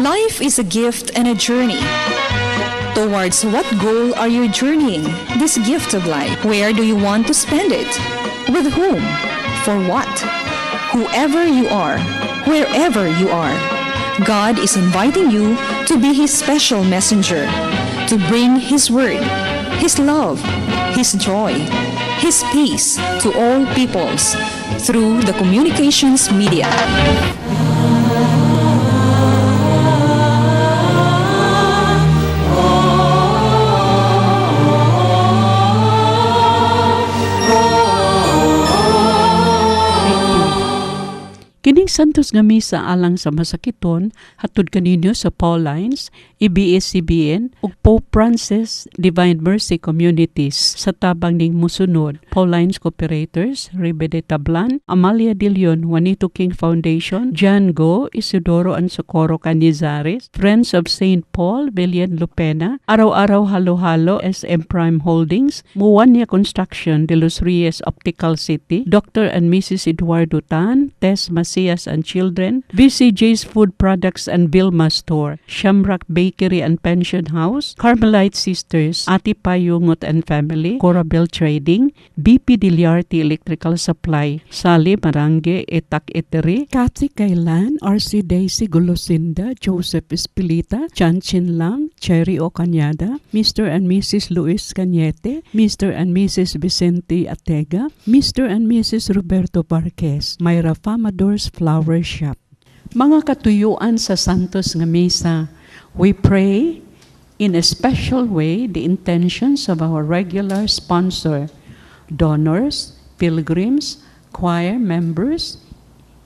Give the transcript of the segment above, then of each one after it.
Life is a gift and a journey. Towards what goal are you journeying this gift of life? Where do you want to spend it? With whom? For what? Whoever you are, wherever you are, God is inviting you to be His special messenger, to bring His word, His love, His joy, His peace to all peoples through the communications media. Kining Santos nga Misa alang sa masakiton hatod kaninyo sa Paulines, ABS-CBN ug Pope Francis Divine Mercy Communities sa tabang ning musunod: Paulines Cooperators, Ribe de Tablan, Amalia de Leon, Juanito King Foundation, John Go, Isidoro and Socorro Canizares, Friends of St. Paul, Villian Lupena, Araw-Araw Halo-Halo, SM Prime Holdings, Muwania Construction, De Los Reyes Optical City, Dr. and Mrs. Eduardo Tan, Tess Macias and Children, VCJ's Food Products and Vilma Store, Shamrock Bakery and Pension House, Carmelite Sisters, Ati Payungot and Family, Corabel Trading, BP Diliarte Electrical Supply, Sally Marange, Etak Etere, Kathy Kailan, RC Daisy Golosinda, Joseph Espilita, Chan Chin Lam, Cherry Ocanyada, Mr. and Mrs. Luis Cañete, Mr. and Mrs. Vicente Atega, Mr. and Mrs. Roberto Barquez, Myra Famador's Flower Shop. Mga katuyuan sa Santos nga Misa, we pray in a special way the intentions of our regular sponsor, donors, pilgrims, choir members,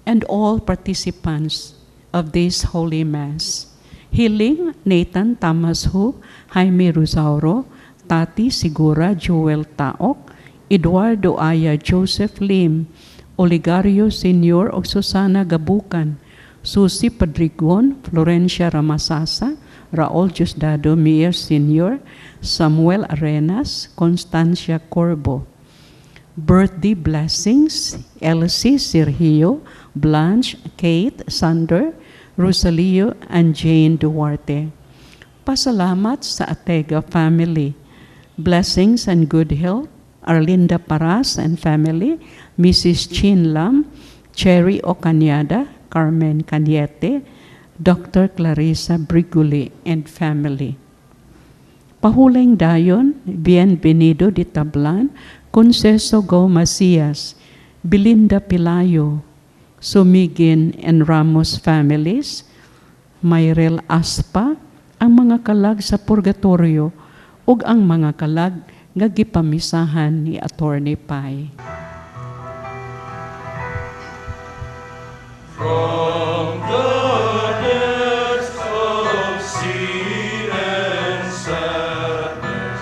and all participants of this Holy Mass. Healing, Nathan Thomas Hu, Jaime Rosauro, Tati Sigura, Joel Taok, Eduardo Aya, Joseph Lim, Oligario Sr. o Susana Gabucan, Susi Padrigon, Florencia Ramasasa, Raul Diosdado Mier Sr., Samuel Arenas, Constancia Corbo. Birthday blessings, Elsie Sergio, Blanche, Kate, Sander, Rosalio, and Jane Duarte. Pasalamat sa Atega family. Blessings and good health, Arlinda Paras and family, Mrs. Chin Lam, Cherry Ocanyada, Carmen Cañete, Dr. Clarissa Briguli and family. Pahuling dayon, Bienvenido de Tablan, Conceso Go Macias, Belinda Pilayo, Sumigin and Ramos families, Myrel Aspa, ang mga kalag sa purgatorio ug ang mga kalag nga gipamisahan ni Attorney Pai. From the depths of sin and sadness,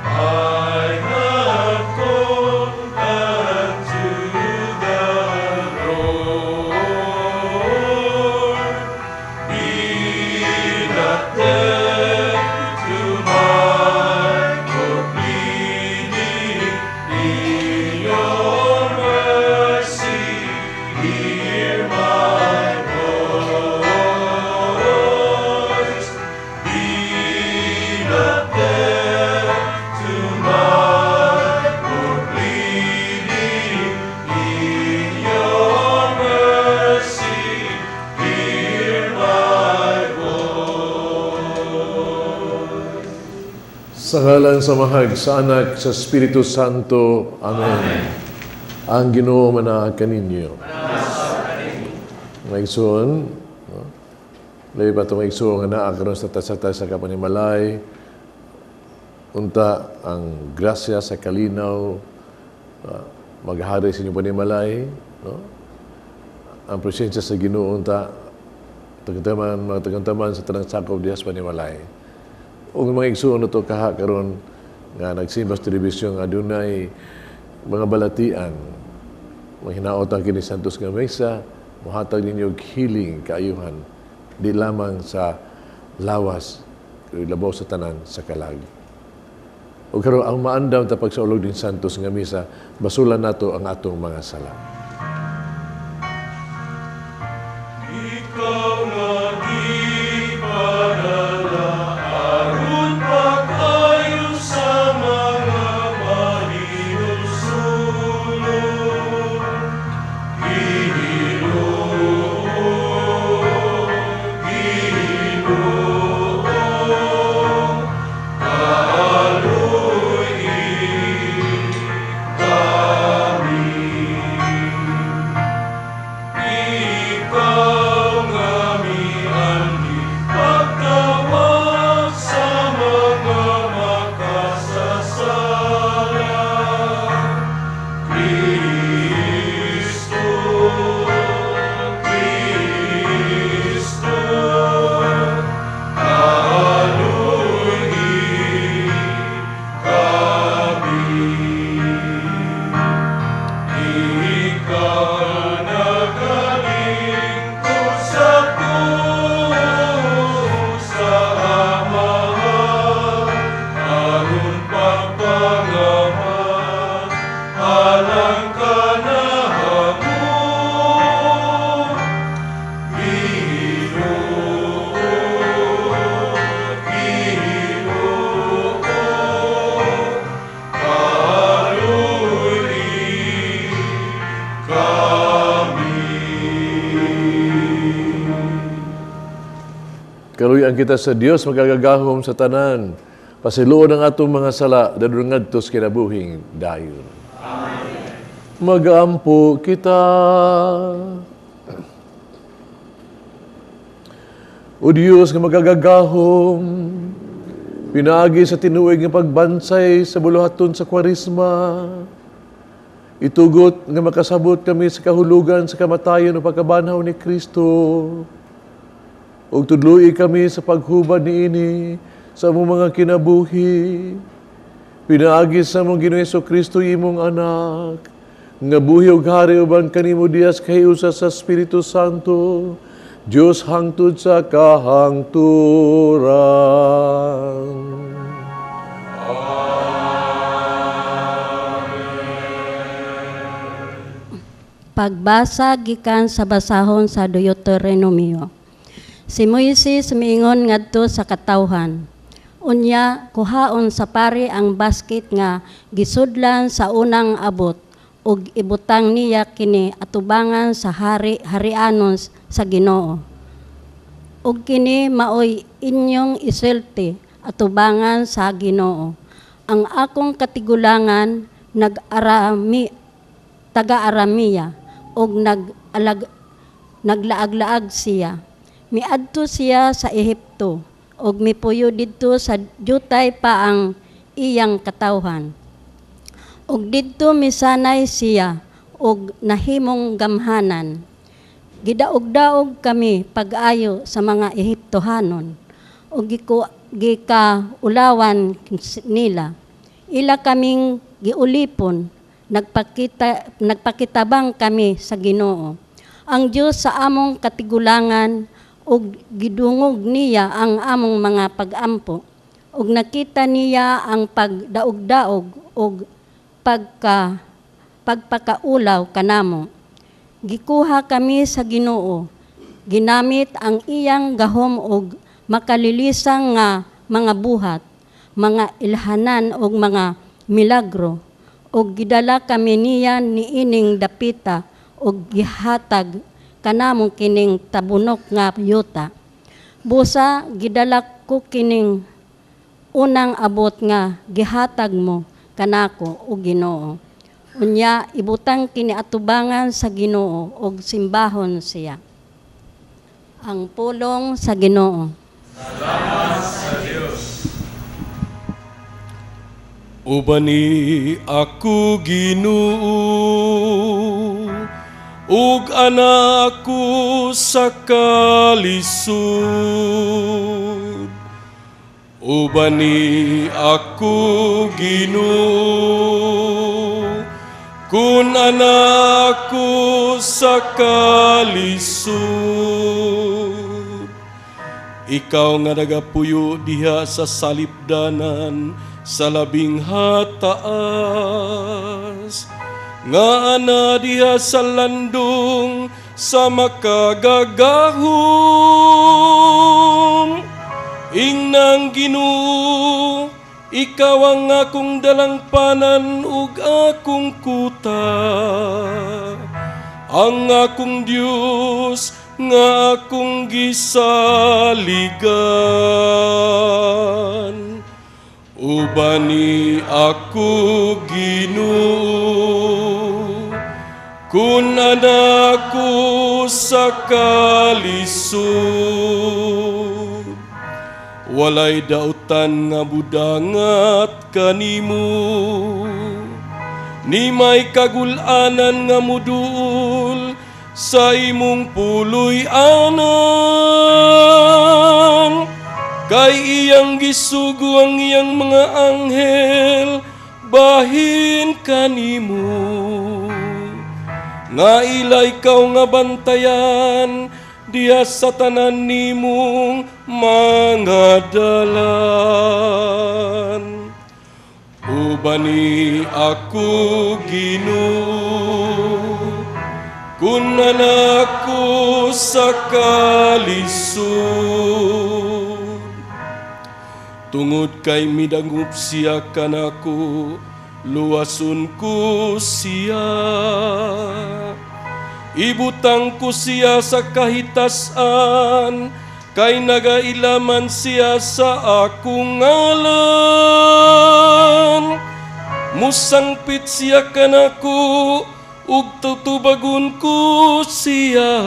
I have gone unto the Lord. Be not deaf to my poor pleading, in your mercy, hear my voice. Be not deaf to my poor pleading, in your mercy, hear my voice. Sa ngalan sa Amahag, sa Anak, sa Espiritu Santo. Amen. Ang Ginoo manaa kaninyo. Mga igsoon, no? Labi pa itong igsoon nga naa karon sa tasa-tasa ka panimalay, unta ang grasya sa kalinaw, maghari sa inyong panimalay, no? Ang presensya sa Ginoo unta tagantaman, mga tagantaman sa tanang sakop diha sa panimalay. Ug mga igsoon nato kaha karon nga nagsimba sa telebisyon nga adunay mga balatian, manghinaot ang kini Santos nga Misa, mohatag ninyo og healing, kaayuhan, di lamang sa lawas, pero labaw sa tanan sa kalag. Ug karon ang maandam ta pagsaulog din Santos nga Misa, basulan nato ang atong mga sala. Ikaw nga Kaluyan kita sa Dios magagagahom sa tanan. Pasiluon ang atong mga sala dadon ngadto sa kinabuhing dayon. Amen. Magampo kita. O Dios nga magagagahom, pinaagi sa tinuig nga pagbansay sa buluhaton sa Kwaresma, itugot nga makasabot kami sa kahulugan sa kamatayon o pagkabanhaw ni Kristo. Ug tudloi kami sa paghubad niini sa among mga kinabuhi. Pinaagi sa among Ginoong Hesukristo imong anak, nga buhi ug hari uban kanimo diha sa kahiusa sa Espiritu Santo, Dios hangtod sa kahangturan. Amen. Pagbasa gikan sa basahon sa Deuteronomio. Si Moises miingon ngadto sa katawhan. Unya kuhaon sa pari ang basket nga gisudlan sa unang abot ug ibutang niya kini atubangan sa hari-harianon sa Ginoo. Ug kini maoy inyong isulti atubangan sa Ginoo. Ang akong katigulangan nag-arami taga-Aramia ug naglaag-laag siya. Miadto siya sa Ehipto ug mipuyo didto sa jutay pa ang iyang katawhan. Ug didto misanay siya ug nahimong gamhanan. Gidaog-daog kami pag-ayo sa mga Ehiptohanon ug gikaulawan nila. Ila kaming giulipon, nagpakitabang kami sa Ginoo, ang Dios sa among katigulangan, ug gidungog niya ang among mga pag-ampo, ug nakita niya ang pagdaog-daog ug pagpakaulaw kanamo. Gikuha kami sa Ginoo, ginamit ang iyang gahom og makalilisang nga mga buhat, mga ilhanan og mga milagro, ug gidala kami niya niining dapita ug gihatag kanamo kining tabunok nga yuta. Busa gidala ko kining unang abot nga gihatag mo kanako o Ginoo. Unya ibutang kini atubangan sa Ginoo og simbahon siya. Ang pulong sa Ginoo. Salamat sa Dios. Ubani ako Ginoo ug anak ko sa kalisod. Ubani ako Ginoo kun anak ko sa kalisod. Ikaw nga nagapuyo diha sa salipdanan sa labing hataas, nga ana diha sa landong sa makagagahom. Ingnang Ginoo, ikaw ang akong dalangpanan ug akong kuta, ang akong Dios nga akong gisaligan. Ubani ako Ginoo kun anak ko sa kalisod. Walay dautan nga budangat kanimo, ni may kagulanan nga muduol sa imong puloy-anan. Kay iyang gisugo ang iyang mga anghel bahin kanimo, nga ila ikaw nga bantayan diha sa tanan nimong mga dalan. Ubani ako Ginoo kun anak ko sa kalisod. Tungod kay midangup siya kanako, luwason ko siya. Ibutang ko siya sa kahitasan, Kay nagailaman siya sa akong ngalan. Musangpit siya kanako, ug tutubagon ko siya.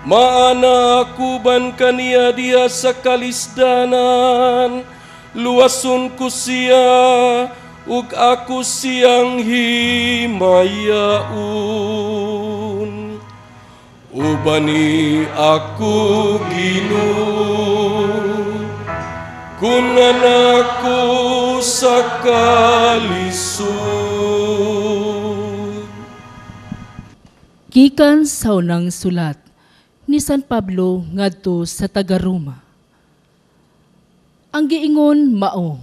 Maana akuban kaniya diha sa kalisdanan, luwason ko siya, ug ako siyang himayaon. Ubani ako Ginoo, kun anak ko sa kalisod. Gikan sa unang sulat ni San Pablo ngadto sa taga-Roma. Ang giingon mao,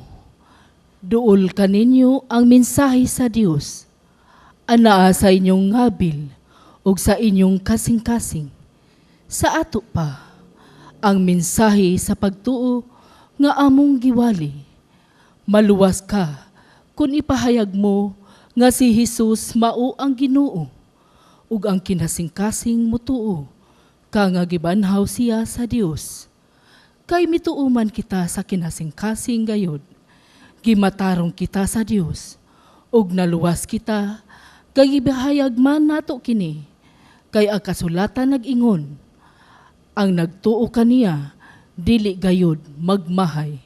duol kaninyo ang mensahe sa Dios, anaa sa inyong ngabil ug sa inyong kasing-kasing. Sa ato pa, ang mensahe sa pagtuo nga among giwali. Maluwas ka kung ipahayag mo nga si Hesus mao ang Ginoo ug ang kinasingkasing mutuo ka nga gibanhaw siya sa Dios. Kay mituo man kita sa kinasingkasing gayod, gimatarong kita sa Dios ug naluwas kita, kay gibahayag man nato kini. Kay ang kasulatan nag-ingon, ang nagtuo kaniya dili gayod magmahay.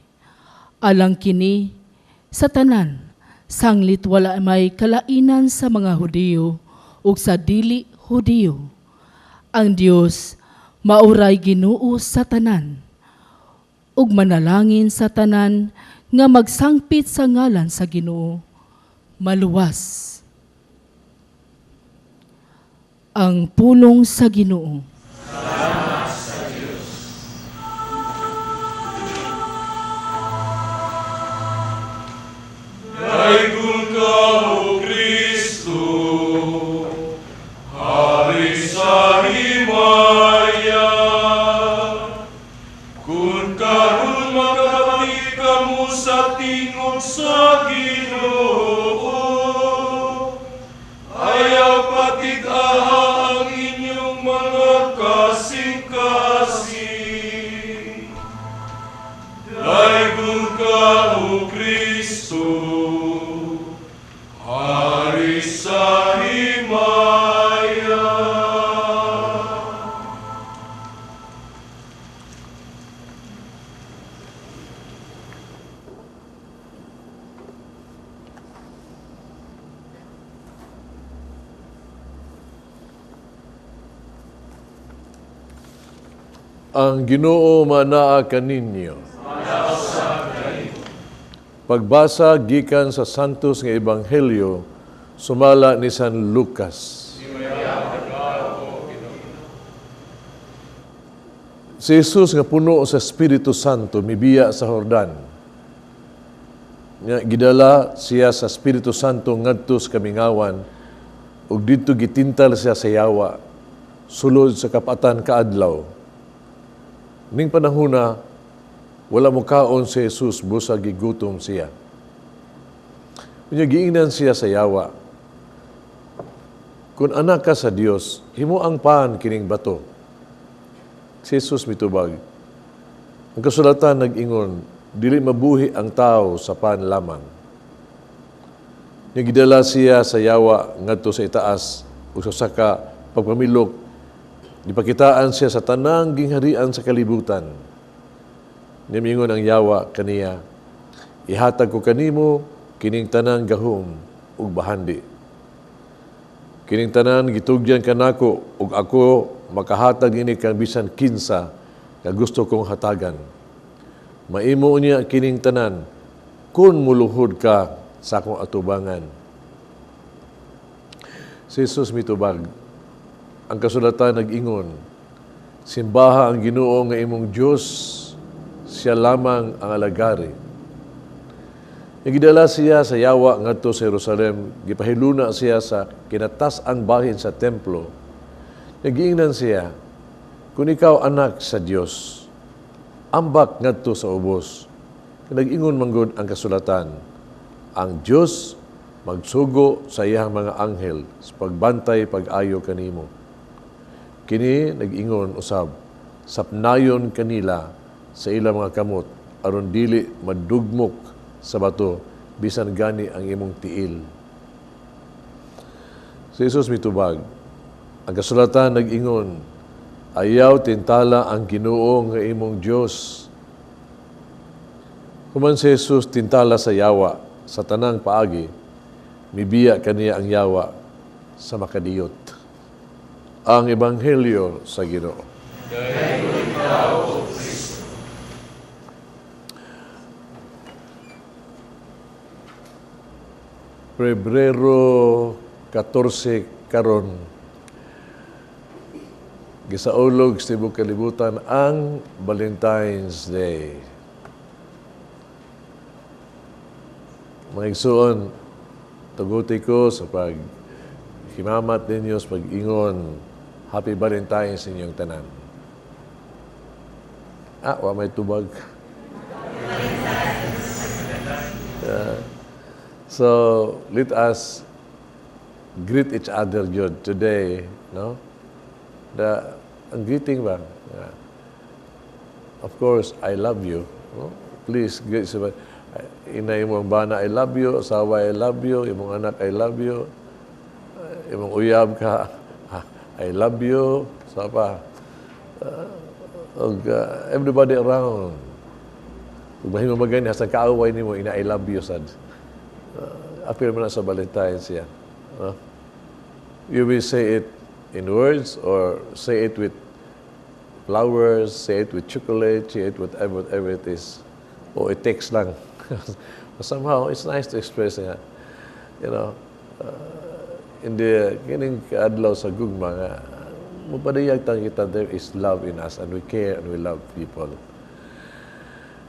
Alang kini sa tanan, sanglit wala may kalainan sa mga Hudiyo ug sa dili Hudiyo. Ang Dios mauray Ginoo sa tanan, ug manalangin sa tanan nga magsangpit sa ngalan sa Ginoo, maluwas. Ang pulong sa Ginoo. Salamat sa Diyos. Daigong ka, O Kristo, Hari sa himaya. Kung karon makabati kamo sa tingog sa Ginoo, ayaw patig-aha ang inyong mga kasing-kasing. Daigong ka, O Kristo, Hari sa himaya. Ang Ginoo manaa kaninyo. Pagbasa gikan sa Santos nga Ebanghelyo sumala ni San Lucas. Si Jesus nga puno sa Espiritu Santo mibiya sa Jordan. Nga gidala siya sa Espiritu Santo ngadto sa kamingawan ug didto gitintal siya sa yawa sulod sa kapatan kaadlaw. Ning panahona wala mokaon si Jesus busa gigutom siya. Unya giingnan siya sa yawa, kung anak ka sa Dios, himo ang paan kining bato. Si Jesus mitubag, ang kasulatan nag-ingon, dili mabuhi ang tao sa pan lamang. Nya gidala siya sa yawa ngadto sa itaas ug sa saka pagpamilok, gipakitaan siya sa tanang gingharian sa kalibutan. Nya miingon ang yawa kaniya, ihatag ko kanimo kining tanang gahom ug bahandi. Kining tanan gitugyan kanako ug ako makahatag ini kang bisan kinsa nga gusto kong hatagan. Maimo niya kining tanan kun muluhod ka sa akong atubangan. Si Jesus mitubag, ang kasulatan nag-ingon, simbaha ang Ginoo nga imong Dios, siya lamang ang alagari. Nagidala siya sa yawa ngadto sa Jerusalem, gipahiluna siya sa kinatas-ang bahin sa templo. Nagiingnan siya, kung ikaw anak sa Dios, ambak ngadto sa ubos. Nag-ingon manggod ang kasulatan, ang Dios magsugo sa iyang mga anghel sa pagbantay pag-ayo kanimo. Kini nag-ingon usab Sapnayon kanila sa ilang mga kamot aron dili madugmok sa bato bisan gani ang imong tiil. Si Jesus mitubag, ang kasulatan nag-ingon, ayaw tintala ang Ginoo nga imong Dios. Human si Jesus tintala sa yawa sa tanang paagi, mibiya kaniya ang yawa sa makadiyot. Ang Ebanghelyo sa Ginoo. Pebrero 14 karon, gisaulog sa tibuok kalibutan ang Valentine's Day. Mga igsuon, tuguti ko sa paghimamat ninyo sa pag-ingon, Happy Valentine's inyong tanan. Wa may tubag. So, let us greet each other good today, no? Ang greeting ba? Yeah. Of course, I love you. No? Please, greet sa inay imong bana, I love you. Asawa, I love you. Imong anak, I love you. Imong uyab ka, I love you. Sa pa. Everybody around. Kung mahimo magani, hasta kaaway nimo, ina, I love you, sad. Appear mo na sa Valentine's yan. No? You will say it in words or say it with flowers, say it with chocolate, say it whatever it is. O i-text lang. But somehow, it's nice to express nga. In the kining adlaw sa gugma nga, mapadayag tang kita, there is love in us and we care and we love people.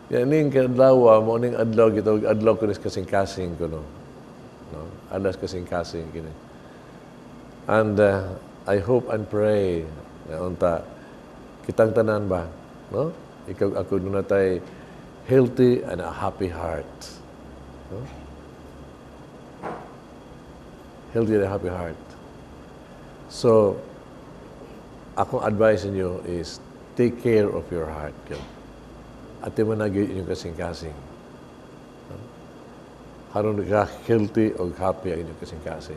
Yan ning kadlaw, mo ning adlaw kita, adlaw kunis kasing-kasing kuno. No? Adlaw kasing-kasing kini. And I hope and pray na unta kitang tanan ba, no? Ikaw ako duna tay healthy and a happy heart. No? Healthy and a happy heart. So, akong advice ninyo is take care of your heart. Yun. At di man nagyod inyong kasing-kasing. No? Haron ka healthy o happy ang inyong kasing-kasing.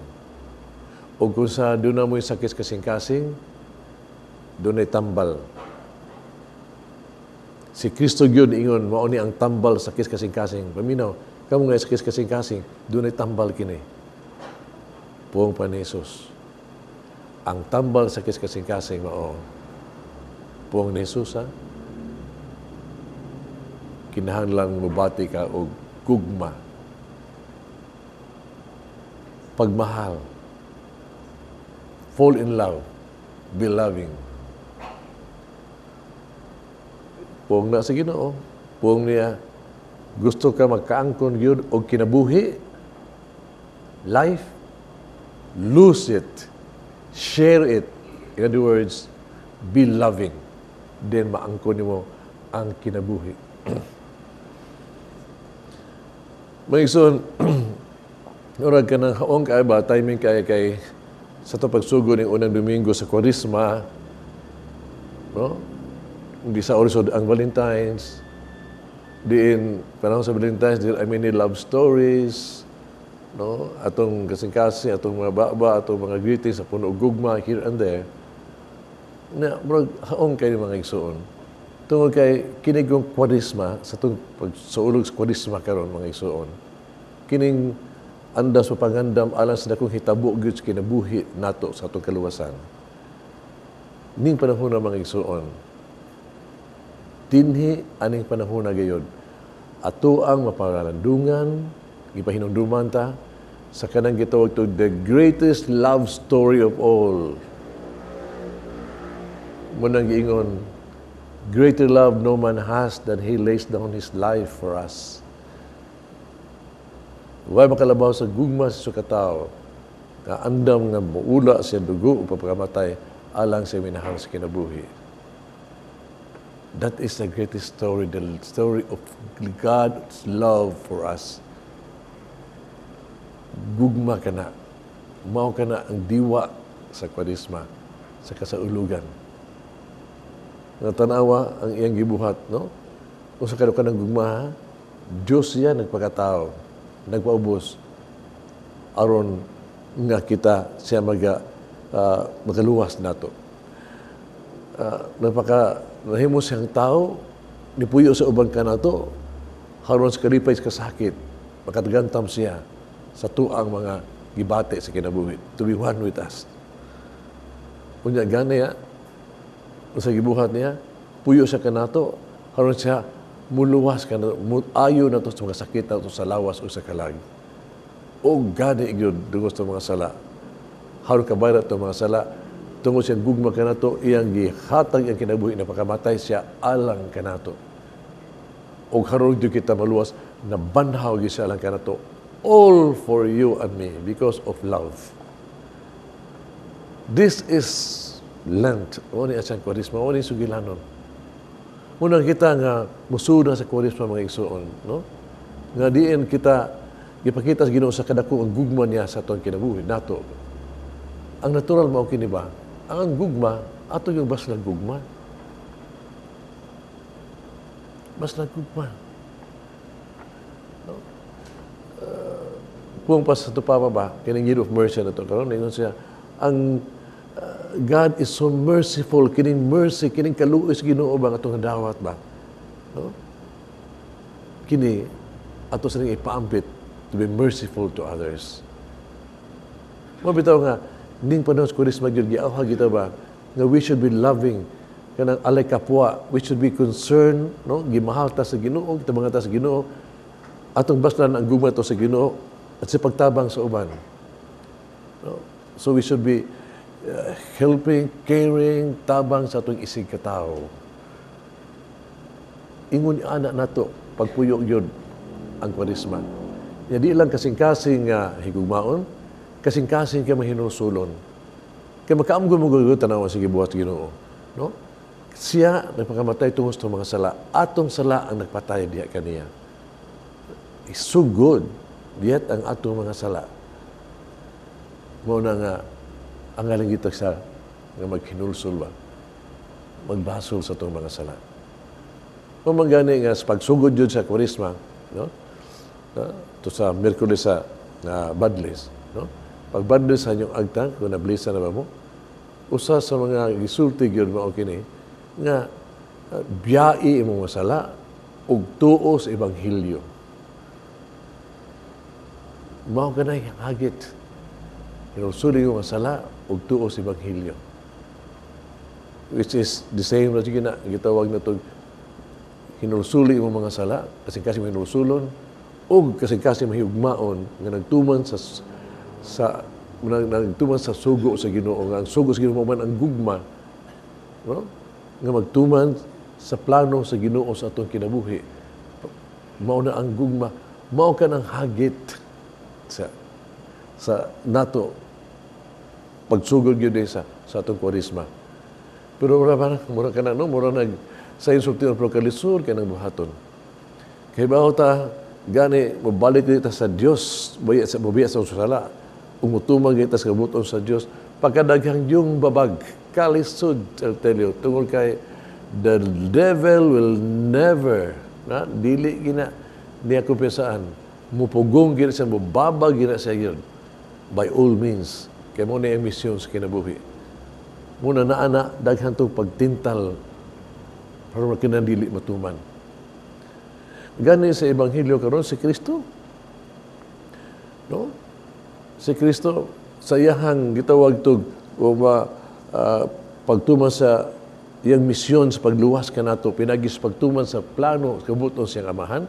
O kung sa doon na mo'y sakit kasing-kasing, doon ay tambal. Si Kristo gyud ingon, mao ni ang tambal sa sakit kasing-kasing. Paminaw, kamo nga sakit kasing-kasing, doon ay tambal kini. Puong pa ni Jesus. Ang tambal sa sakit kasing-kasing mao. Puong ni Jesus, ha? Kinahanglan mobati ka og gugma. Pagmahal. Fall in love. Be loving. Puong na sa Ginoo. Puong niya, gusto ka magkaangkon gyud og kinabuhi, life, lose it, share it. In other words, be loving. Then maangkon nimo ang kinabuhi. Mga igsoon, murag ka ng haong kay ba, timing kay kay sa ito pagsugod ng unang Domingo sa Kwaresma, no? Hindi sa orisod ang Valentine's, diin panahon sa Valentine's, there are many love stories, no? Atong kasing-kasing, atong mga baba, atong mga greetings, sa puno gugma, here and there. Na, murag haong kay mga igsoon. Tungod kay kinig kong Kwaresma, sa itong pagsaulog sa Kwaresma karon mga igsoon, kining andas sa pangandam alang sa dakong hitabo gyud sa kinabuhi nato sa atong kaluwasan. Ning panahon na mga igsoon, dinhi aning panahon na gayod, ato ang maparalandungan, gipahinumduman ta sa kanang gitawag to the greatest love story of all. Munang giingon, greater love no man has than he lays down his life for us. Huwag makalabaw sa gugma sa katao, nga andam nga muula siya dugo o pagkamatay alang sa minahal sa kinabuhi. That is the greatest story, the story of God's love for us. Gugma ka na. Mao ka na ang diwa sa Kwaresma, sa kasaulugan. Nga tanawa ang iyang gibuhat, no? Usa ka kanang gugma, Dios siya nagpakatao, nagpaubos aron nga kita siya makaluwas nato. Nagpaka nahimo siyang tao, nipuyo sa uban kanato, aron sa kalipay sa kasakit, makatagantam siya sa tuang mga gibati sa kinabuhi, to be one with us. Unya gani sa gibuhat niya, puyo siya kanato, aron siya muluwas kanato, ayo nato sa mga sakit nato sa lawas o sa kalag. O gani gyud dungos sa mga sala. Haron kabayra to mga sala, tungod siyang gugma kanato, iyang gihatag iyang kinabuhi na pagkamatay siya alang kanato. O haron gyud kita maluwas, na banhaw gyud siya alang kanato, all for you and me because of love. This is Lent. O ni siyang Kwaresma, o ni sugilanon. Muna kita nga musuda sa Kwaresma, mga igsuon, no? Nga diin kita gipakita sa Ginoo sa kadako ang gugma niya sa atong kinabuhi nato. Ang natural mao kini ba? Ang gugma ato yung baslag gugma. Baslag gugma. No? Kung pa sa tupapa ba, kining Year of Mercy na to karon, ingon siya, ang God is so merciful, kining mercy, kining kaluoy sa Ginoo ba atong dawat ba? No? Kini ato sa ning ipaampit to be merciful to others. Mao bitaw nga ning panahon sa Kwaresma gyud giawhag kita ba nga we should be loving kanang alay kapwa, we should be concerned, no? Gimahal ta sa Ginoo, kita mga ta sa Ginoo, atong baslan ang gugma to sa Ginoo at sa pagtabang sa uban. No? So we should be helping, caring, tabang sa atong isig katawo. Ingon ana nato pagpuyo gyud ang Kwaresma. Ya di lang kasing-kasing nga higugmaon, kasing-kasing kay mahinulsulon. Kay makaamgo mo gud tanawa sa gibuhat sa Ginoo, no? Siya nagpakamatay tungod sa mga sala. Atong sala ang nagpatay diha kaniya. It's so good yet ang atong mga sala. Mao na nga ang galing kita sa nga maghinulsol ba, magbasol sa atong mga sala. Kung manggani nga sa pagsugod yun sa Kwaresma, no? To sa Miyerkules sa Badles, no? Pag Badles sa inyong agtang, kung nablisa na ba mo, usa sa mga gisulti gyud mao kini nga biyai imong masala ug tuo sa ebanghelyo. Mao kanay hagit. Hinulsuli imong masala ug tuo sa ebanghelyo. Which is the same na sige na gitawag na to hinulsuli imong mga sala, kasing-kasing hinulsulon ug kasing-kasing mahigugmaon nga nagtuman sa sa nagtuman sa sugo sa Ginoo, nga ang sugo sa Ginoo man ang gugma, no? Nga magtuman sa plano sa Ginoo sa atong kinabuhi. Mao na ang gugma, mao ka ng hagit sa nato pagsugod gyud sa atong Kwaresma. Pero mura pa mura ka na, no? Mura nag sa insulti pero kalisod kay nang buhaton. Kay bawo ta gani mobalik kita sa Dios, buya sa sala, umutumang kita sa kabuton sa Dios, pagkadaghang yung babag, kalisod, I'll tell you, tungol kay the devil will never, na, dili gina niya kumpisaan, mupugong gina siya, mubabag gina siya yun, by all means, kay mo na ang misyon sa kinabuhi. Muna na ana, daghan tong pagtintal, para makinandili matuman. Gani sa Ebanghelyo karon si Kristo. No? Si Kristo sa iyahang gitawag tog o pagtuman sa iyang misyon sa pagluwas kanato, pinagi sa pagtuman sa plano sa kabuton siyang amahan.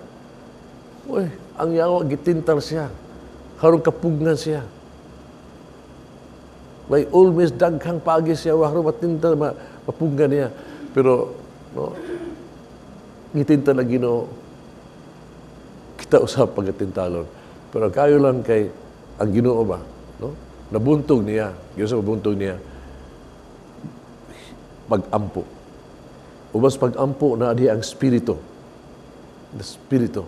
Uy, ang yawa gitintal siya. Harong kapugnan siya. By all means daghang paagi siya, harong matintal mapugnan niya. Pero no, gitintal ang Ginoo, kita usap pagkatintalon. Pero kayo lang kay ang Ginoo ba, no? Nabuntog niya, Ginoo sa mabuntog niya pag-ampo. Ubas pag-ampo na diha ang spirito. The spirito.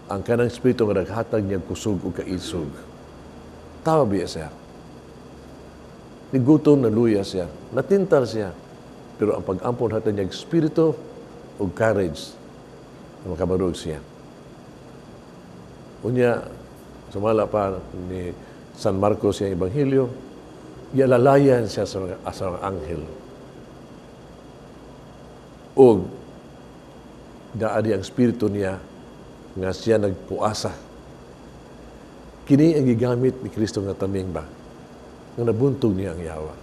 Ang kanang spirito nga naghatag niya kusog o kaisog. Tawa biya siya. Nigutom na luya siya. Natintal siya. Pero ang pag-ampo hatag niya espiritu ug courage na makabarog siya. Unya, sumala pa ni San Marcos yung Ebanghelyo, gialalayan siya sa mga anghel. Og daadi ang espiritu niya nga siya nagpuasa. Kini ang gigamit ni Kristo nga taming ba, nga nabuntog niya ang yawa.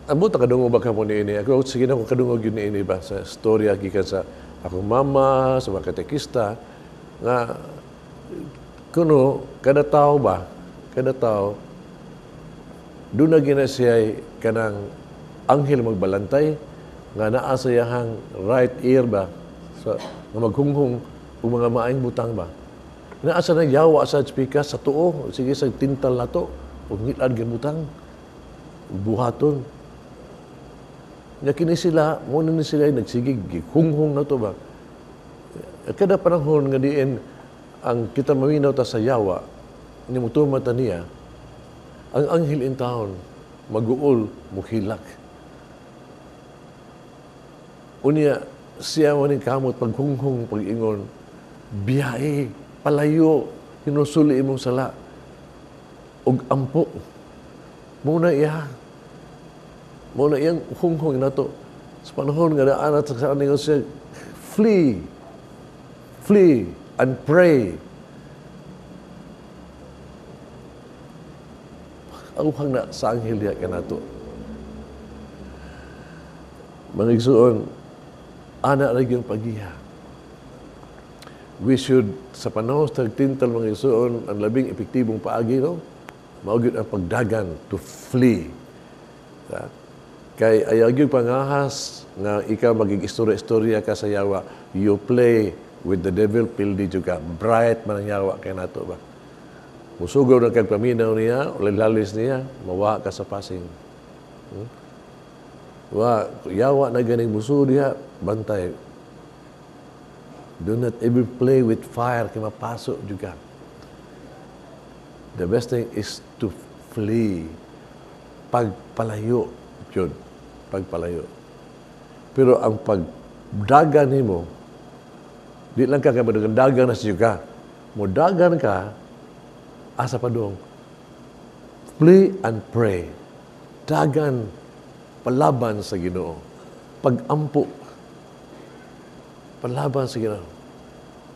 Ambot na kadungog ba ka mo niini? Ako, sige na kung kadungog yun niini ba sa storya gikan sa akong mama, sa mga katekista, nga kuno, kada tao ba, kada tao, doon na gina siya kanang anghel magbalantay, nga naa sa iyahang right ear ba, sa, nga maghunghong o mga maayong butang ba. Naa sa nagyawa sa speaker sa tuo, sige sa tintal na to, o ngilad butang, buhaton. Nya kini sila, muna ni sila nagsigig, hunghong na to ba. Kada panahon nga diin, ang kita maminaw ta sa yawa, ni mutuma ta niya, ang anghel in town, maguol, muhilak. Unya, siya mo ning kamot, paghunghong, pag-ingon, biyahe, palayo, hinusuli imong sala, og ampo. Muna iya. Muna iyang hunghong na to. Sa panahon nga daan at sa ningon siya, flee, flee, and pray. Ang na sa anghel diya ka nato. Mga igsoon, ana ra gyud pagiha. We should, sa panahon sa tagtintal mga igsoon, ang labing epektibong paagi, no? Mao gyud ang pagdagan to flee. Kay ayaw gyud pangahas nga ikaw magig-istorya-istorya ka sa yawa, you play with the devil, pildi jud ka. Bright man ang yawa kay nato ba. Musugaw na kag paminaw niya, o lalis niya, mawa ka sa pasing. Wa, yawa na ganing musugaw diha, bantay. Do not ever play with fire, kay mapaso jud ka. The best thing is to flee. Pagpalayo, jud. Pagpalayo. Pero ang pagdagan nimo, di lang ka kay madagan na siya ka. Mudagan ka, asa pa dong. Flee and pray. Dagan, palaban sa Ginoo. Pag-ampo. Palaban sa Ginoo.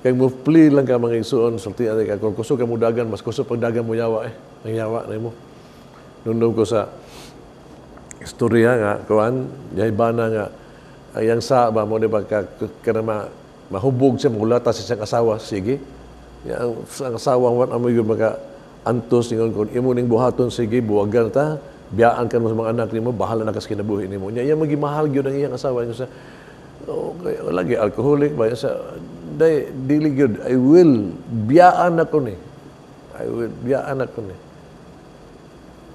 Kaya mo flee lang ka mga igsoon, sulti ate ka. Kung kusog ka mo dagan, mas kusog pagdagan mo yawa eh. Ang yawa na mo. Nundong ko sa istorya nga, kuan, yaybana nga, ayang sa ba mo, di ba, ka mahubog siya, mahulata siya siyang asawa, sige. Yang ang asawa, wan amoy yun, maka antos, ingon kon, imo ning buhaton, sige, buwagan ta, biyaan ka mo sa mga anak nimo, bahala na ka sa kinabuhi nimo. Nya, iya magimahal gyud ang iyang asawa. Ingon siya, okay, lagi, alcoholic ba? Sa, day, dili gyud, I will, biyaan ako ni. I will, biyaan ako ni.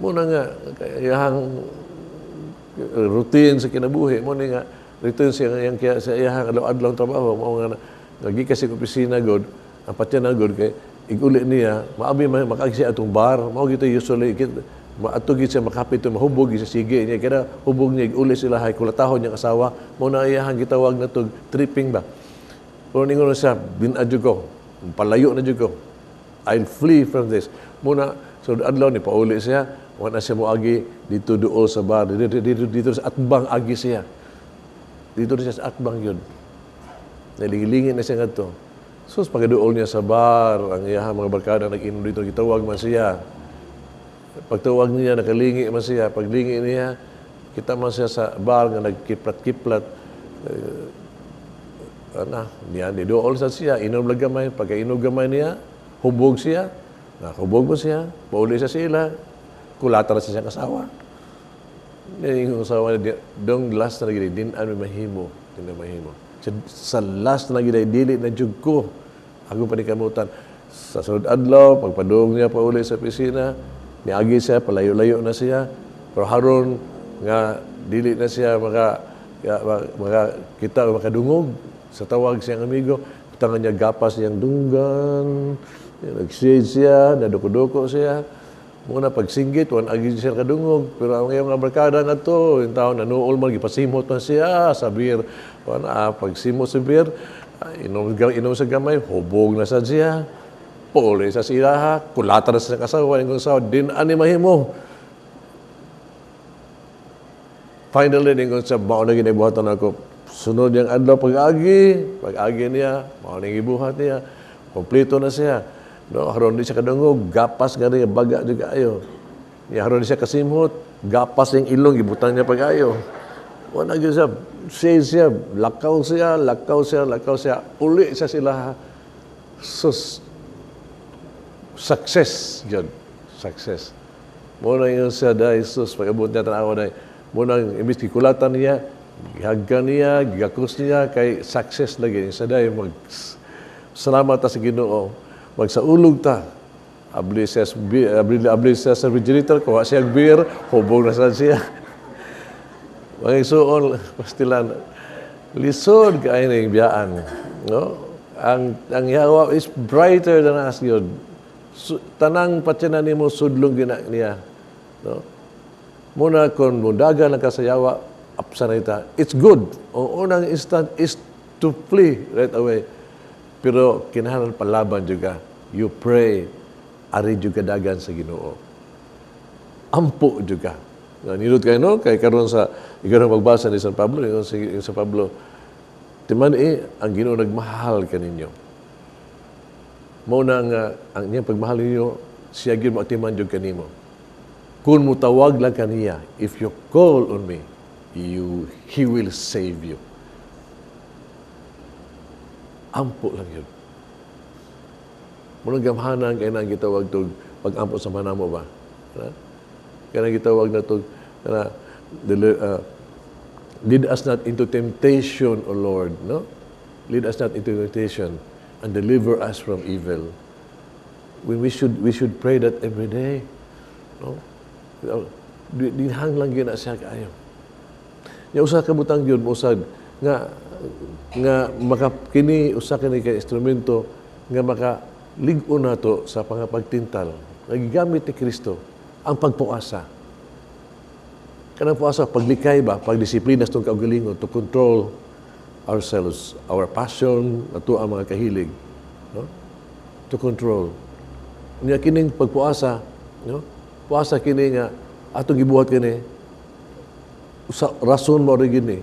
Muna nga, iyang routine sa kinabuhi, muna nga, routine sa iyang, sa iyang adlaw-adlaw trabaho, mao nga, nagikas sa opisina god, ang patyan na god, kay iguli niya, maabi makaagi siya atong bar, mao gito usually, maadto gid siya makapit, mahubog siya sige niya, kaya hubog niya, iguli sila, hay kulatahon niyang asawa, mao na iyang gitawag na to, tripping ba. Pero ningon siya, binadyo ko, palayo na jud ko, I'll flee from this. Muna, so adlaw ni pauli siya, wala siya moagi dito duol sa bar, dito sa atbang agi siya. Dito siya sa atbang yun. Nalingilingin na siya ngadto. So, pagkaduol niya sa bar, ang iyahang mga barkada nag-inom dito, gitawag man siya. Pagtawag niya, nakalingi man siya. Paglingi niya, kita man siya sa bar nga nagkiplat-kiplat. Niya, niduol sa siya, inom lang gamay. Pagkainom gamay niya, hubog siya. Nakahubog mo siya, pauli siya sila, kulata na siya siyang asawa. Yung asawa niya, dong last na nagili, din ano mahimo, din mahimo. Sa last na nagili, dili na jug ko. Ako pa ni kamutan. Sa sunod adlaw, pagpadung niya pauli sa opisina, niagi siya, palayo-layo na siya. Pero haron nga dili na siya maka kita makadungog sa tawag siyang amigo. Tangan niya gapas niyang dunggan, nag-shade siya, naduko-duko siya. Muna pagsinggit, wan agi siya kadungog, pero ang iyang barkada nga to, yung tao nanuol man, gipasimot man siya sa beer. Wan, pagsimot sa beer, inom, inom sa gamay, hubog na sa siya. Puli sa silaha, kulata na sa kasawa, ingon sa din ani mahimo. Finally, ingon sa mao na ginabuhatan ako. Sunod niyang adlaw pag-agi niya, mao na gibuhat niya, kompleto na siya. No, haron di siya kadungog, gapas nga rin, baga juga ayo. Ya, haron di siya kasimhot, gapas yung ilong, gibutang niya pag-ayo. Wala gyud siya, siya, siya, lakaw siya, lakaw siya, lakaw siya, uli siya sila. Sus, success yun, success. Muna yun siya dahil sus, pag-abot niya, tanawa na, muna, imbis gikulatan niya, gihagkan niya, gigakos niya, kay success lagi. Siya dahil mag, salamat ta sa Ginoo, magsaulog ta. Abli siya, abli, abli siya sa refrigerator, kuha siya beer, hubog na sa siya. Mga igsuon, pastilan, lisod kaayo ning biyaan. No? Ang yawa is brighter than us yun. So, tanang patsyanan nimo sudlong gina niya. No? Muna kung mundaga lang ka sa yawa, apsa na ita. It's good. Ang unang instant is to flee right away. Pero kinahanglan palaban juga. You pray, ari juga dagan sa Ginoo. Ampo juga. Nindot kayo, no? Kay karon sa ikaw magbasa ni San Pablo, ingon si San Pablo, timan eh, ang Ginoo nagmahal kaninyo. Mao na nga ang iyang pagmahal ninyo, siya gyud moatiman jud kanimo. Kung mutawag lang kaniya, if you call on me, he will save you. Ampo lang yun. Muna gamhanan kay nang gitawag tog pag-ampo sa manamo ba? Ha? Kaya gitawag na tog na lead us not into temptation, O Lord, no? Lead us not into temptation and deliver us from evil. When we should pray that every day, no? Dinhang lang gyud na siya kaayo. Nya usa ka butang gyud usag nga nga maka kini usa kini ka instrumento nga maka lig-on nato sa pangapagtintal nga gigamit ni Kristo ang pagpuasa. Kanang puasa, paglikay ba, pagdisiplina sa itong kaugalingon to control ourselves, our passion, ato ang mga kahilig, no? To control. Nya kining pagpuasa, no? Puasa kini nga atong gibuhat kini sa rason mo rin gini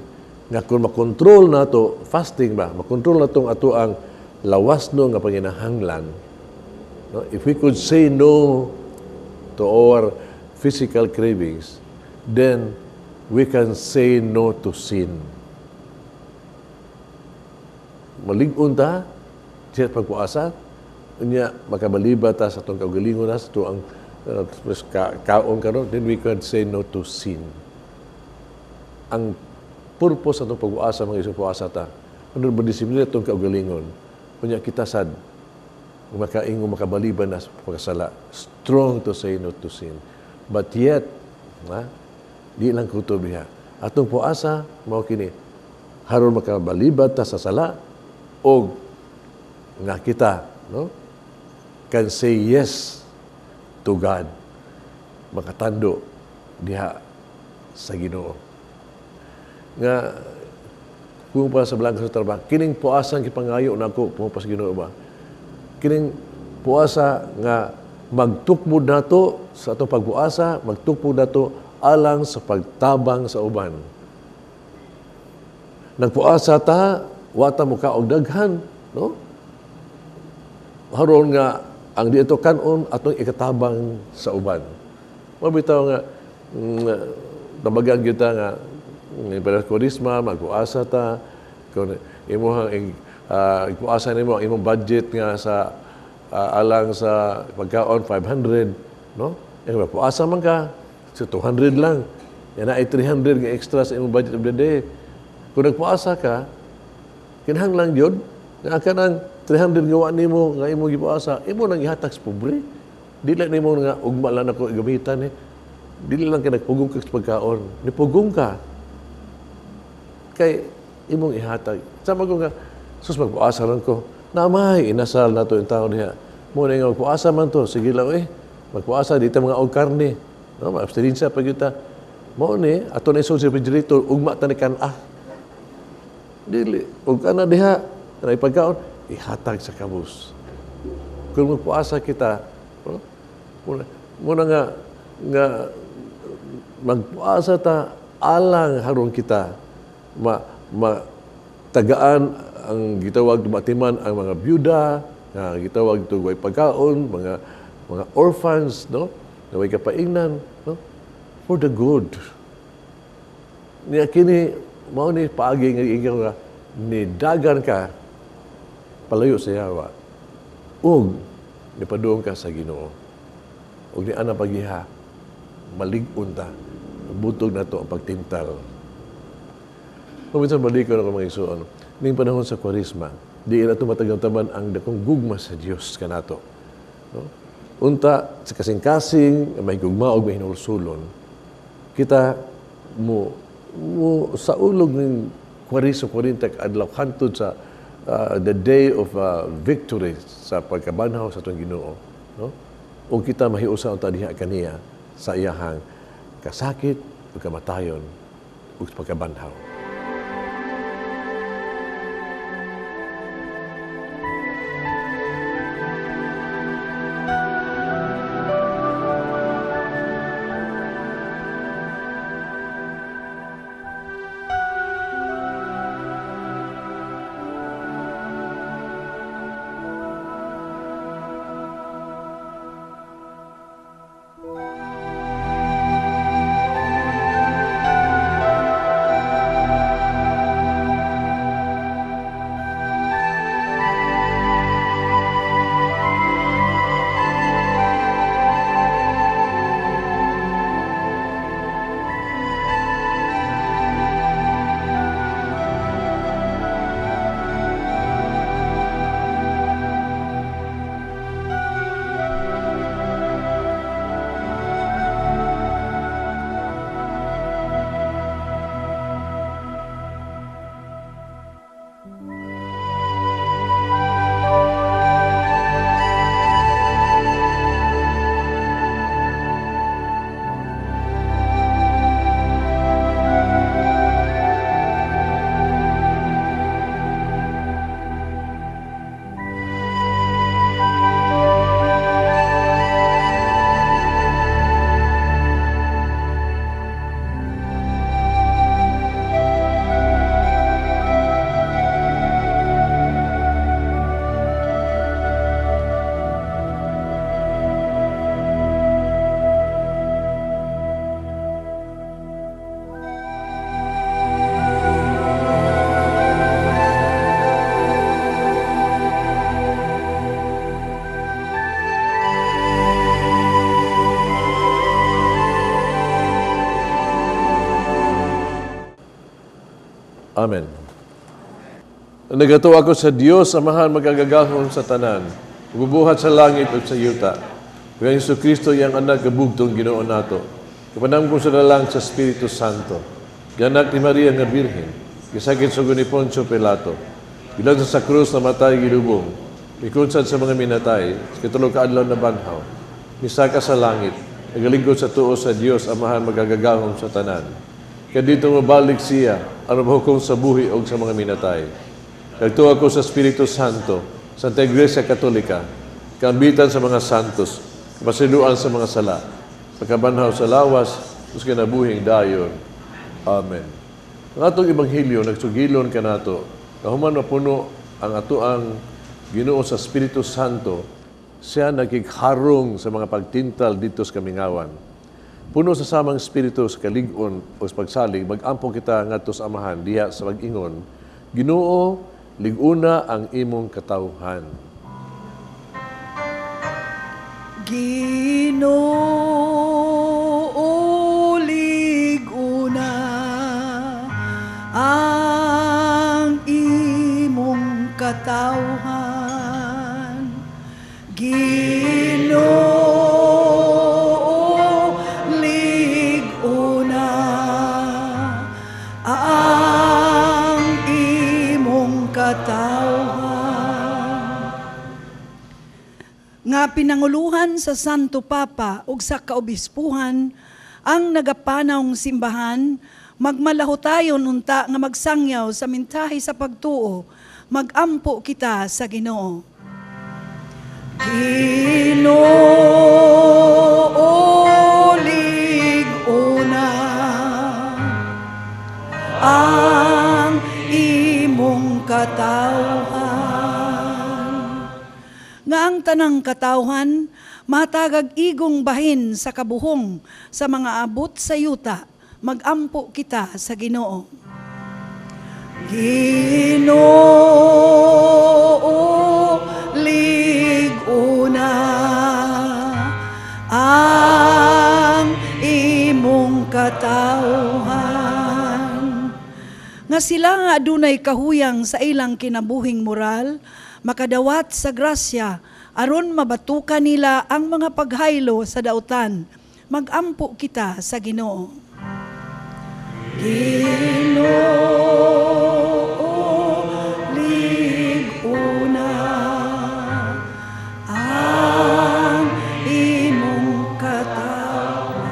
nga kung makontrol nato fasting ba, makontrol nato ato ang lawas no nga panginahanglan, no? If we could say no to our physical cravings, then we can say no to sin. Malig-on ta siya pagpuasa, unya makabaliba ta sa atong kaugalingon na sa atong ang kaon karon, then we can say no to sin. Ang purpose sa atong pag-uasa, mga isang puasa ta, ano ba disiplina atong kaugalingon, unya kita sad makaingo makabaliban na sa pagkasala, strong to say no to sin. But yet, ha, di lang kutob diha. Atong puasa mao kini haron makabalibat ta sa sala og nga kita, no, can say yes to God, makatando diha sa Ginoo nga kung pa sa blanco sa trabaho kining puasa ang gipangayo nako pa sa Ginoo ba, kining puasa nga magtukmod nato sa atong pagpuasa, magtukmod nato alang sa pagtabang sa uban. Nagpuasa ta, wa ta mo og daghan, no, haron nga ang dito kanon atong ikatabang sa uban. Mabitaw nga tabagan kita nga para Kwaresma magpuasa ta, kung imuhang ipuasa nimo ang imong budget nga sa alang sa pagkaon 500, no, eh puasa man ka so 200 lang yan ay 300 nga extra sa imong budget of the day. Kung nagpuasa ka, kinahanglan gyud nga kanang 300 nga wa nimo nga imong gipuasa, imo nang ihatag sa pobre. Dili nimo nga ugma lang ako gamitan eh. Dili lang kay nagpugong ka sa pagkaon, nipugong ka kay imong ihatag. Sama ko nga sus magpuasa ron ko. Namay inasal nato yung tao niya. Mo na nga magpuasa man to, sige lang eh. Magpuasa dito mga og karne, no? Ma-abstinensya pag yuta. Mao ni ato na isod sa refrigerator ugma ta ni kan-a. Dili og ana diha kanay pagkaon ihatag sa kabus. Kung magpuasa kita, no? Muna nga magpuasa ta alang haron kita ma tagaan ang gitawag matiman ang mga byuda, nga gitawag tugway pagkaon, mga orphans, no? Na way kapaingnan, no? For the good. Niya kini mao ni paagi nga ingon nga nidagan ka palayo sa yawa ug nipaduong ka sa Ginoo. Ug ni ana pagiha malig-on ta, butog nato ang pagtintal. Paminsan balik ko na mga igsoon, ning panahon sa Kwaresma, di ila ito matagamtaman ang dakong gugma sa Dios kanato. No? Unta sa kasing-kasing may gugma og may hinulsulon, kita mo sa ulog ng Kwaresma 40 adlaw hantod sa the day of victory sa pagkabanhaw sa atong Ginoo, no? Ug kita mahiusa unta diha kaniya sa iyahang kasakit ug kamatayon ug pagkabanhaw. Amen. Nagatuo ako sa Dios, Amahan magagagahom sa tanan, bubuhat sa langit ug sa yuta. Kay Jesucristo iyang anak gabugtong Ginoo nato. Kapanamgo sa lalang sa Espiritu Santo. Ganak ni Maria nga Birhen, gisakit sugod ni Poncio Pilato. Gilan sa krus namatay gilubong. Mikunsad sa mga minatay, sa katulo ka adlaw na banhaw. Misaka sa langit, nagalingkod sa tuo sa Dios, Amahan magagagahom sa tanan. Kaya dito mabalik siya, ang mahukom sa buhi o sa mga minatay. Nagtuwa ko sa Espiritu Santo, Santa Iglesia Katolika, kaambitan sa mga santos, kapasiluan sa mga sala, pagkabanhaw sa lawas, us kinabuhing dayon. Amen. Ang atong Ebanghelyo, nagsugilon kanato, kahuman mapuno ang atoang Ginoo sa Espiritu Santo, siya nagigharong sa mga pagtintal dito sa kamingawan. Puno sa samang espiritu sa kalig-on o sa pagsalig, mag-ampo kita ngadto sa Amahan diha sa pag-ingon, Ginoo, lig-una ang imong katawhan. Ginoo, lig-una ang imong katawhan. Ginoo, nga Sa pinanguluhan sa Santo Papa ug sa kaobispuhan ang nagapanawng simbahan, magmalahutayon unta nga magsangyaw sa mintahe sa pagtuo, magampo kita sa Ginoo. Ginoo, lig-una ang imong katawhan. Nga ang tanang katawhan matagag igong bahin sa kabuhong sa mga abot sa yuta, magampo kita sa Ginoo. Ginoo, lig-una ang imong katawhan. Nga sila nga adunay kahuyang sa ilang kinabuhing moral, makadawat sa grasya, aron mabatukan nila ang mga paghaylo sa dautan, magampo kita sa Ginoo. Ginoo, lig-una ang imong katawhan.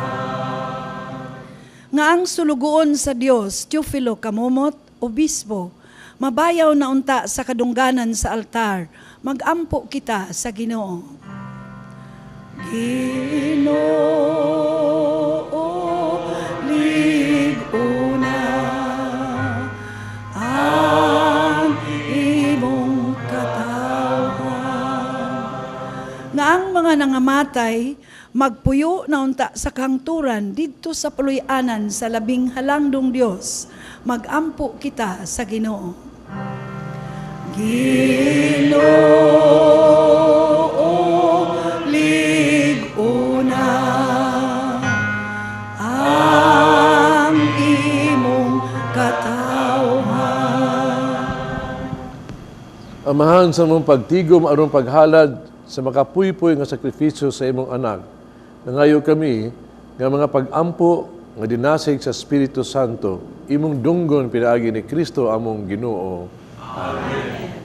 Nga ang sulugoon sa Dios, Teofilo Camomot, Obispo, mabayaw na unta sa kadungganan sa altar, magampo kita sa Ginoo. Ginoo, lig-una ang imong katawhan. Nga ang mga nangamatay, magpuyo na unta sa kahangturan didto sa paluy-anan sa labing halangdong Dios, magampo kita sa Ginoo. Ginoo, lig-una ang imong katawhan. Amahan sa mong pagtigom aron paghalad sa makapuypoy nga sakripisyo sa imong anak. Nangayo kami nga mga pag-ampo nga dinasig sa Espiritu Santo, imong dunggon pinaagi ni Kristo among Ginoo. Amen.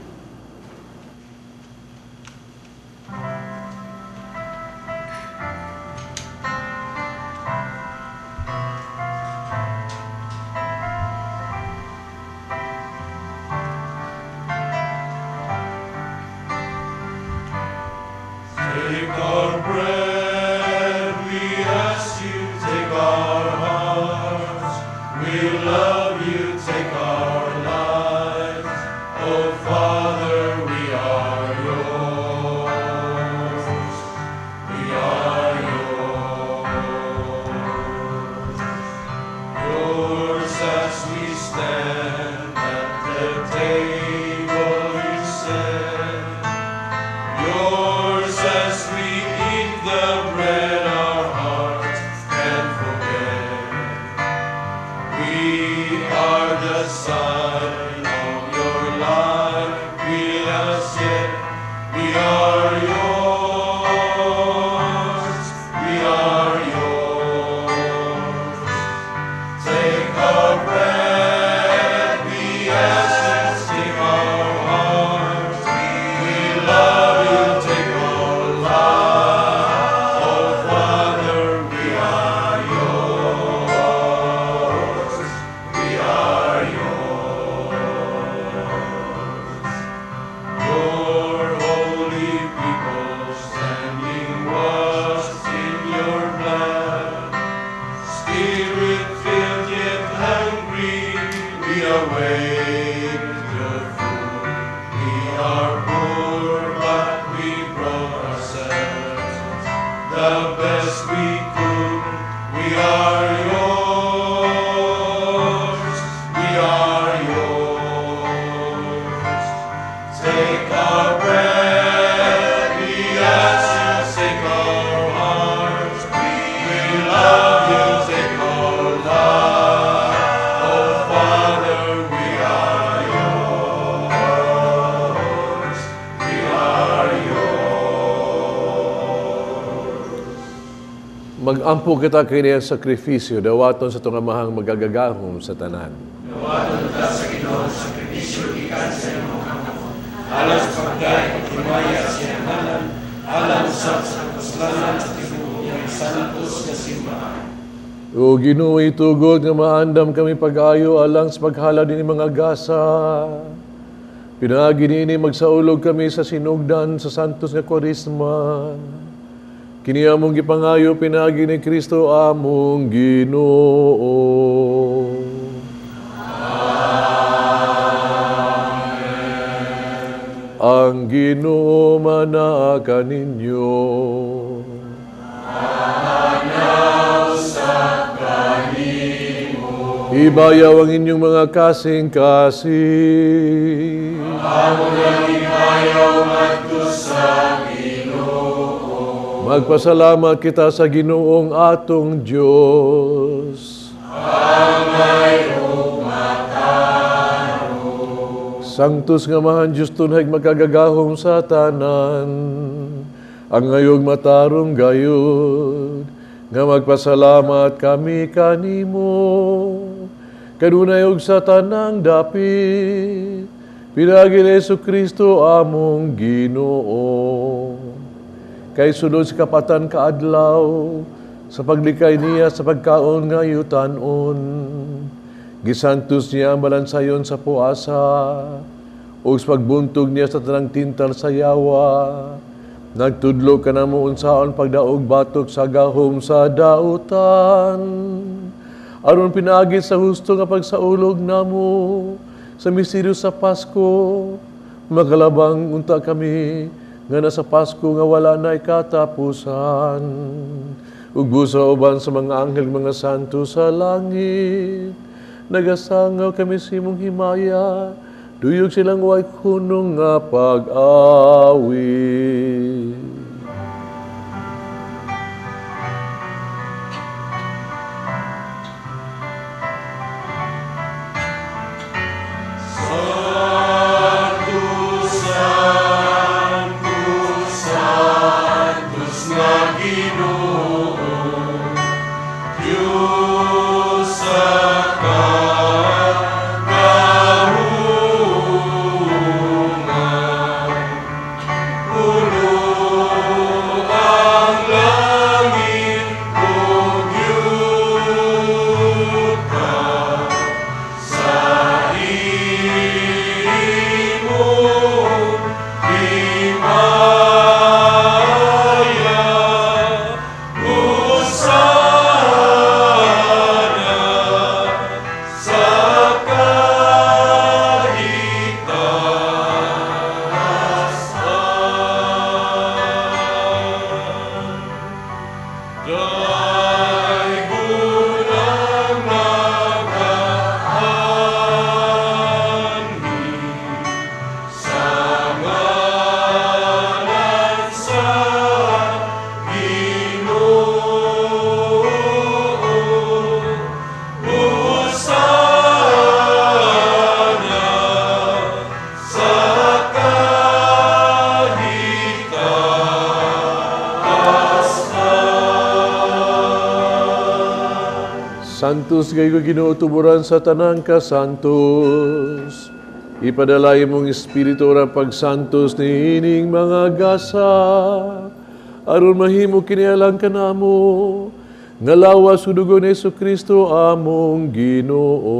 Take our bread, we ask you, take our hearts. We love you, take our lives. Oh Father, we are yours. We are yours. Yours as we stand at the table you set. Yours as we eat the bread our hearts can forget. We are the sign of your life, we as yet. We are yours, we are yours. Take our bread, we ask you, take our hearts. We love you, take our life. Oh Father, we are yours. We are yours. Your holy people standing washed in your blood. Spirit-filled yet hungry, we await your food. We are poor, but we brought ourselves the best we could. We are yours. We are yours. Take our bread, we ask you, take our hearts. We love you, take our life. Oh Father, we are yours. We are yours. Magampo kita kini ang sakripisyo, dawaton sa atong Amahang magagagahom sa tanan. Dawaton ta sa Ginoo ang sakripisyo gikan sa imong kamot. Alang sa pagdayeg ug himaya sa iyang ngalan, Alang usab sa kapuslanan sa tibuok niyang santos nga simbahan. O Ginoo, itugot nga maandam kami pag-ayo alang sa paghalad ini mga gasa. Pinaagi niini magsaulog kami sa sinugdan sa santos nga Kwaresma. Kini among gipangayo pinaagi ni Kristo among Ginoo. Amen. Ang Ginoo manaa kaninyo. Ibayaw ang inyong mga kasing-kasing. Amo nang ibayaw ngadto sa Ginoo. Magpasalamat kita sa Ginoong atong Dios. Angay ug matarong. Sanctus nga Amahan Dios tunhay makagagahom sa tanan. Angay ug matarong gayud nga magpasalamat kami kanimo. Kanunay og sa tanang dapit, pinaagi ni Jesucristo among Ginoo. Kay sulod sa kapatan kaadlaw, sa paglikay niya sa pagkaon nga yutanon, gisantos niya ang balansayon sa puasa, ug sa pagbuntog niya sa tanang tintal sa yawa, nagtudlo kanamo unsaon pagdaog batok sa gahom sa dautan. Aron pinaagi sa husto nga pagsaulog namo sa misteryo sa Pasko, magalabang unta kami nga nasa Pasko nga wala na'y katapusan. Ug busa uban sa mga anghel mga santo sa langit, nagasangaw kami sa imong himaya, duyog silang way hunong nga pag-awit. Santos gayo Ginoo tuburan sa tanang kasantos. Ipadala imong espiritu ora pagsantos niining mga gasa. Aron mahimo kini alang kanamo nga lawas ug dugo ni Jesucristo among Ginoo.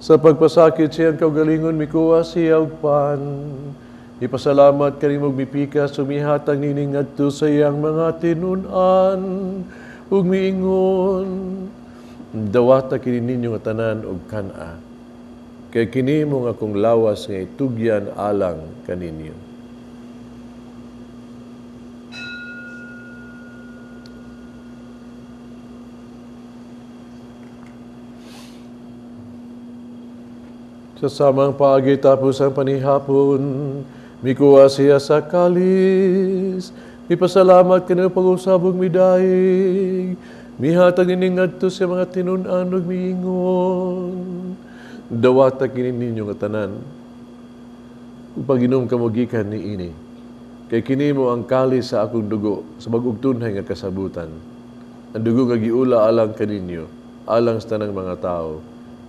Sa pagpasakit siyang kaugalingon mikuha siya og pan. Ipasalamat kanimo mipikas sumihatag nining ngadto sa iyang mga tinun-an. Ug miingon, dawata kini ninyo nga tanan og kan-a. Kay kini mo nga akong lawas nga itugyan alang kaninyo. Sa samang paagi tapos ang panihapon, mikuha siya sa kalis. Ipasalamat kanimo pag-usab ug midaig. Mihatag nining ngadto sa mga tinun-an ug miingon. Dawata kini ninyo nga tanan. Ug pag-inom kamo gikan niini. Kay kini mo ang kalis sa akong dugo sa bag-ong tunhay nga kasabutan. Ang dugo nga giula alang kaninyo, alang sa tanang mga tao,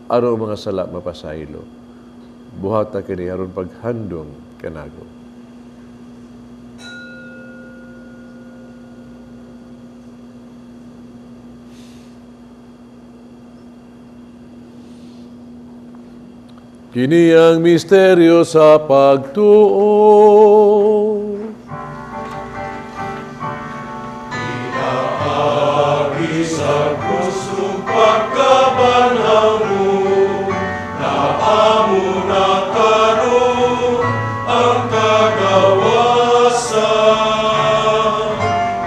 aron mga sala mapasaylo. Buhata kini aron paghandong kanago. Kini ang misteryo sa pagtuo. Pinaagi sa krus ug pagkabanhaw mo, naamo na karon ang kagawasan.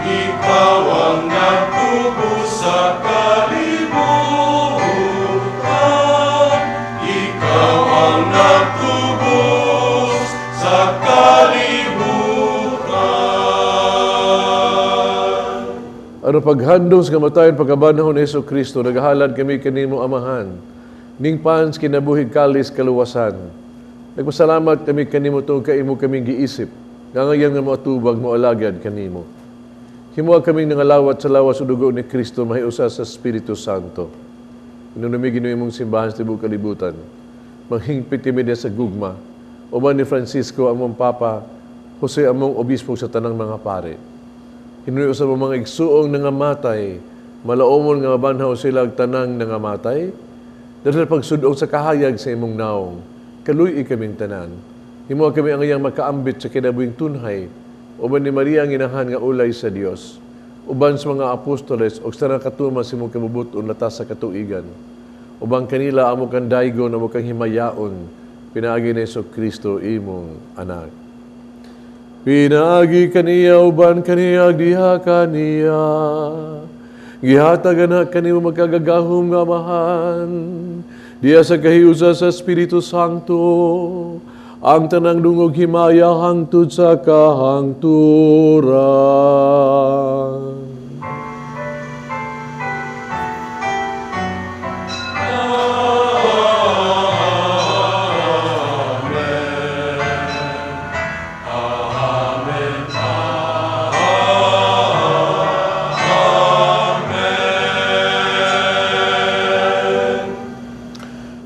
Ikaw ang nagtubos sa kalibutan. Ikaw ang nagtubos sa kalibutan. Ano paghandong sa kamatayon pagkabanhaw ni Hesus Kristo, naghalad kami kanimo Amahan, ning pans kinabuhi kalis kaluwasan. Nagpasalamat kami kanimo tungod kay imo kaming giisip, nga ngayon nga moatubag mo alagad kanimo. Himoa kaming nangalawat sa lawas ug dugo ni Kristo mahiusa sa Espiritu Santo. Inunumi Ginoo imong simbahan sa tibuok kalibutan. Manghingpit kami diha sa gugma. Uban ni Francisco among Papa, Jose among Obispo sa tanang mga pare. Hinuyo sa mga igsuong nangamatay, malaomon nga mabanhaw sila og tanang nangamatay, dahil pagsudong sa kahayag sa imong naong, kaluy-i kaming tanan. Himoa kami ang iyang makaambit sa kinabuhing tunhay, uban ni Maria ang inahan nga ulay sa Dios, uban sa mga apostoles o sa tanang katuma sa imong kabubut-on latas sa katuigan. Uban kanila amo kang daygon, amo kang himayaon, pinaagi ni Hesus Kristo imong anak. Pinaagi kaniya, uban kaniya, diha kaniya. Gihatag na kanimo magkagagahom nga Amahan. Diha sa kahiusa sa Espiritu Santo, ang tanang dungog himaya hangtod sa kahangturan.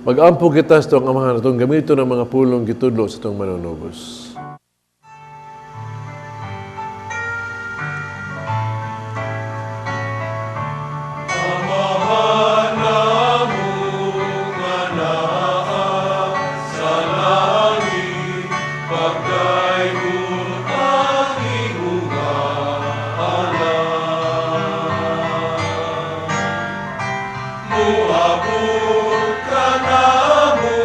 Mag-ampo kita sa itong Amahan atong gamito ng mga pulong gitudlo sa itong manunubos. Amahan namo nga naa sa langit, pagdaygon ang imong ngalan. Moabot kanamo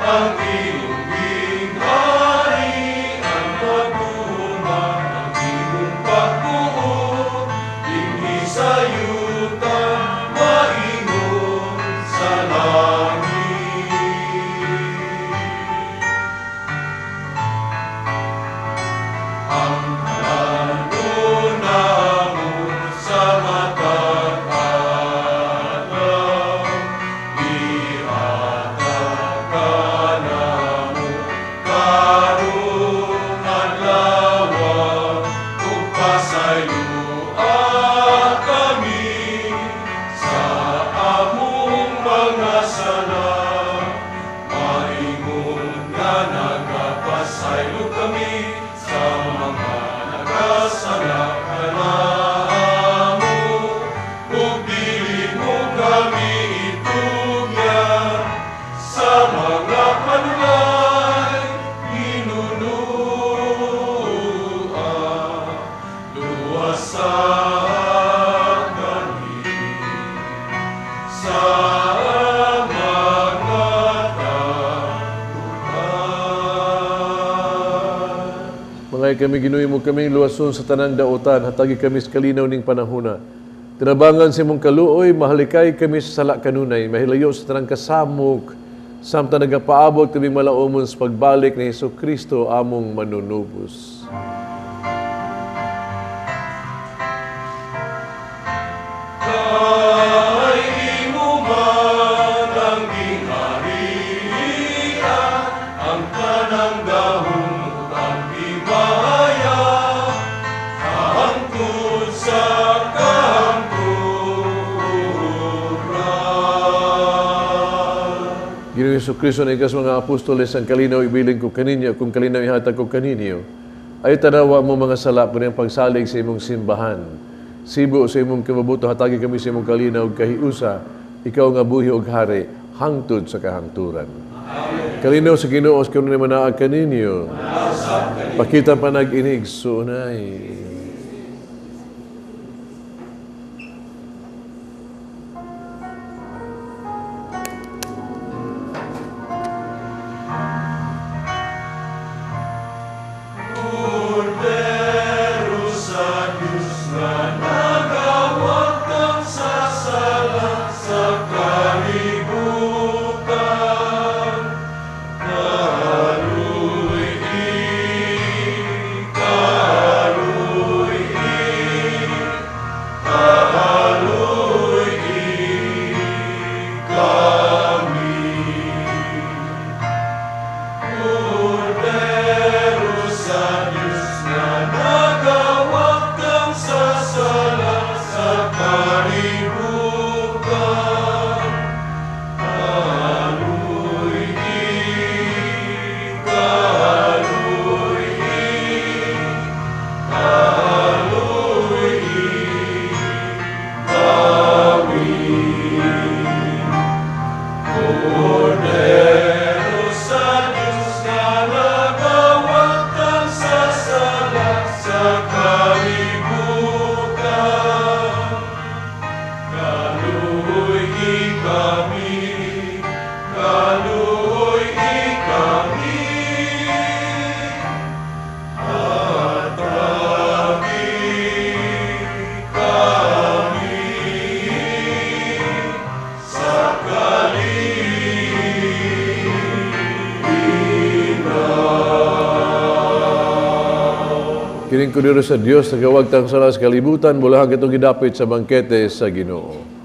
ang iyong gingharian, magtuman ang imong pagbuot dinhi sa yuta maingon sa langit. Ang kalan-on namo sa matag adlaw, ihatag kanamo karong adlaw, ug pasayloa kami sa among mga sala, maingon nga nagapasaylo kami sa mga nagkasala kanamo, ug dili mo kami itugyan sa mga panulay, hinunoa, luwasa kami sa mga dautan. Mga kami Ginoo mo kaming luwason sa tanang dautan, hatagi kami sa kalinaw ning panahona. Tinabangan sa imong kaluoy, mahalikay kami sa sala kanunay, mahilayo sa tanang kasamok, samtang nagapaabot kami malaumon sa pagbalik ni Hesus Kristo among manunubos. Kay imo man ang gingharian, ang tanang gahom ug ang himaya, hangtod sa kahangturan. Ginoong Hesus Kristo na ikas mga apostoles, ang kalinaw ibilin ko kaninyo, kung kalinaw ihatag ko kaninyo, ay tanawa mo mga sala ko niyang pagsalig sa imong simbahan. Sibo sa imong kamabuto, hatagi kami sa imong kalinaw ug kahiusa, ikaw nga buhi og hari, hangtod sa kahangturan. Amen. Kalinaw sa Ginoo sa kanunay manaag kaninyo. Pakita panag-inig sunay. Kining kordero sa Dios nagawagtang sala sa kalibutan, bulahan kitong gidapit sa bangkete sa Ginoo.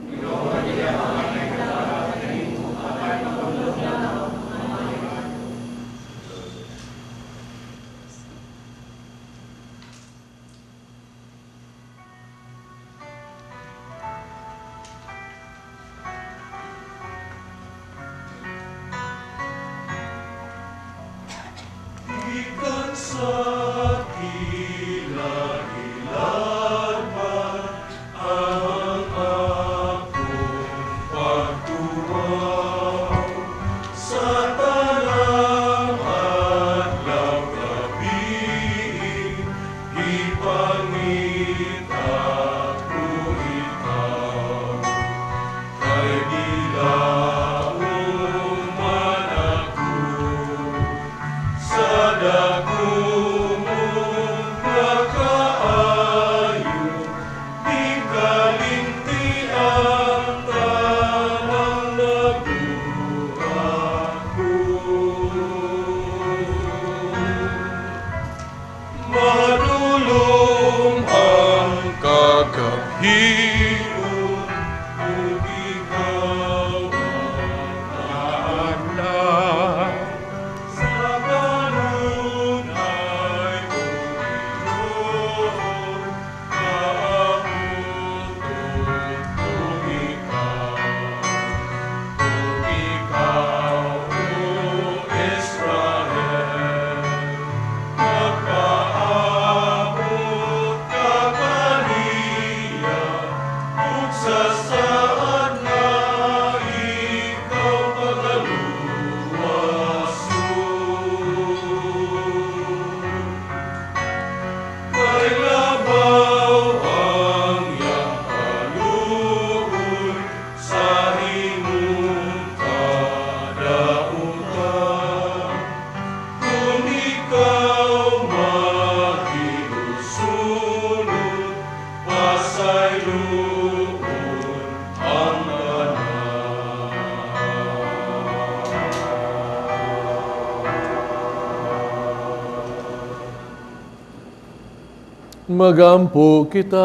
Magampo kita.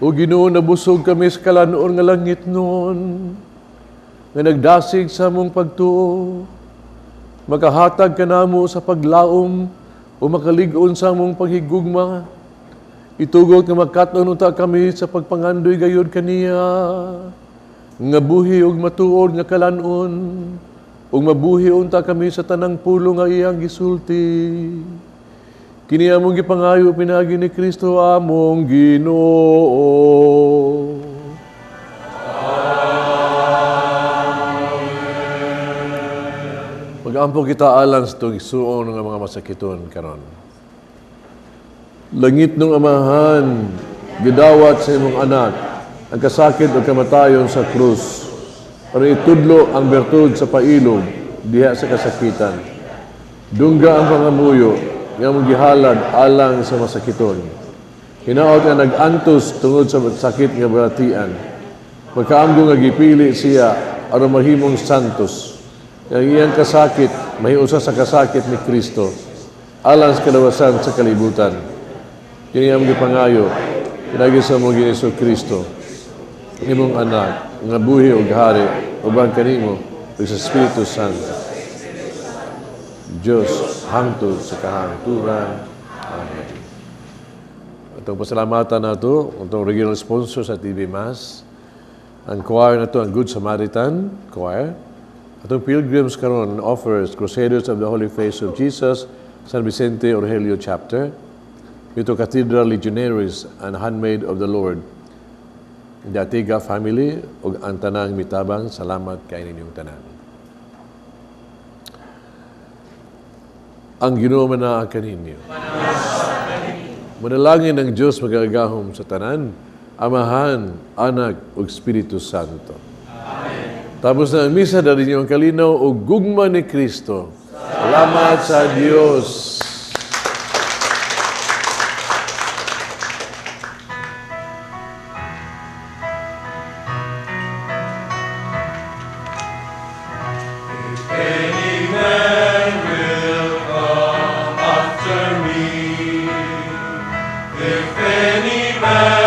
O Ginoo, nabusog kami sa kalanuon nga langit noon, nga nagdasig sa among pagtuo. Makahatag ka namo sa paglaom o makalig-on sa among paghigugma. Itugot nga magkat-on unta kami sa pagpangandoy gayud kaniya, nga buhi ug matuod nga kalan-on, ug mabuhi unta kami sa tanang pulo nga iyang gisulti. Kini among gipangayo pinaagi ni Kristo among Ginoo. Amen. Mag-ampo kita alang sa itong isuon ng mga masakiton karon. Langit ng Amahan, gidawat sa imong anak, ang kasakit o kamatayon sa krus, para itudlo ang bertud sa pailog diha sa kasakitan. Dungga ang pangamuyo, nga mong gihalad alang sa masakiton. Hinaot nga nag-antos tungod sa sakit nga balatian. Magkaamgo nga gipili siya aron mahimong santos. Ang iyang kasakit, mahiusa sa kasakit ni Kristo, alang sa kalawasan sa kalibutan. Kini ang gipangayo, pinagi sa mong Hesus Kristo, imong anak, nga buhi og hari, uban kanimo, ug sa Espiritu Santo. Diyos, hangtod sa kahangturan. Amen. Atong pasalamatan nato, atong regional sponsor sa TV Mass, ang choir nato, ang Good Samaritan Choir, atong pilgrims karon offers Crusaders of the Holy Face of Jesus, San Vicente Orgelio Chapter, Mito Cathedral Legionaries and Handmaid of the Lord, the Atiga Family, ug ang tanang mitabang, salamat kay ninyong tanan. Ang Ginoo manaa kaninyo. Manalangin ang Dios magagahom sa tanan, Amahan, Anak, ug Espiritu Santo. Amen. Tapos na ang misa, dali niyo ang kalinaw o gugma ni Kristo. Salamat sa Dios. If any man will come after me, if any man